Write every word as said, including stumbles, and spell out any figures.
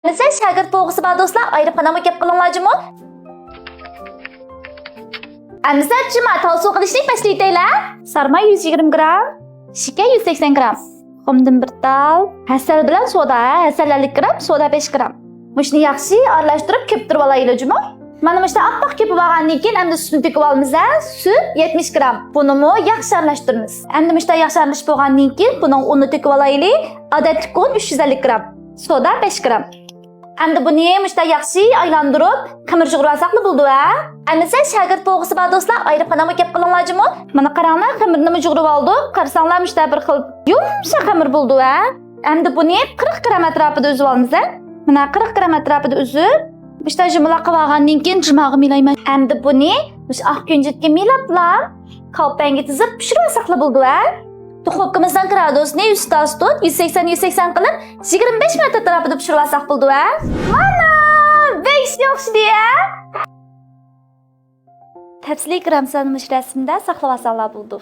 ئەمىسە شاگىرت بولغۇسى بار دوستلار، ئايرىپ قانامغا كەپ قىلىڭلار جۇمۇ. ئەمىسە جۇما تالسۇ قىلىشنى باشلايتەيلە. سارماي يۈز يىگىرمە گرام، شېكەر يۈز سەكسەن گرام، تۇخۇمدىن بىر تال، ھەسەل بىلەن سودا، ھە، ھەسەل ئەللىك گرام، سودا بەش گرام. مۇشۇنى ياخشى ئارىلاشتۇرۇپ كۆپتۈرۈپ ئالايلى جۇمۇ. مانا مۇشۇنداق ئاپئاق كۆپۈپ ئالغاندىن كېيىن، ئەمدى سۈتنى تۆكۈپ ئالىمىز، ھە، سۈت يەتمىش گرام. بۇنىمۇ ياخشى ئارىلاشتۇرىمىز. ئەمدى مۇشۇنداق ياخشى ئارىلىشىپ بولغاندىن كېيىن، بۇنىڭ ئۇنىنى تۆكۈپ ئالايلى. ئادەتلىك ئۇن ئۈچ يۈز ئەللىك گرام، سودا بەش گرام. ئەمدى بۇنى مۇشۇنداق ياخشى ئايلاندۇرۇپ، خېمىر جۇغۇرۇۋالساقلا بولىدۇ، ھە؟ ئەمىسە شاگىرت بولغۇسى بار دوستلار، ئايرىپ قانامغا كەپ قىلىڭلار جۇمۇ. مانا قاراڭلار، خېمىرنىمۇ جۇغۇرۇۋالدۇق. قارىساڭلار، مۇشۇنداق بىر خىل يۇمشاق خېمىر بولىدۇ، ھە؟ ئەمدى بۇنى قىرىق گرام ئەتراپىدا ئۈزۈپ ئالىمىز، ھە؟ مانا قىرىق گرام ئەتراپىدا ئۈزۈپ، مۇشۇنداق جۇمىلاق قىلىپ ئالغاندىن كېيىن جۇماغا مىلايمەن. ئەمدى بۇنى مۇشۇ ئاق كۈنجۈتكە مىلاپلا، كالپەنگە تىزىپ پىشۇرۇۋالساقلا بولىدۇ، ھە؟ دۇخوپكىمىزنىڭ گرادۇسىنى يۈز ئاستۇن، يۈز سەكسەن، يۈز سەكسەن قىلىپ، يىگىرمە بەش مىنۇت ئەتراپىدا پىشۇرۇۋالساق بولىدۇ، ھە؟ مانا، بەك ياخشى دېيە. تەپسىلىي گرام سانىنى مۇشۇ رەسىمدە ساقلىۋالساڭلار بولىدۇ.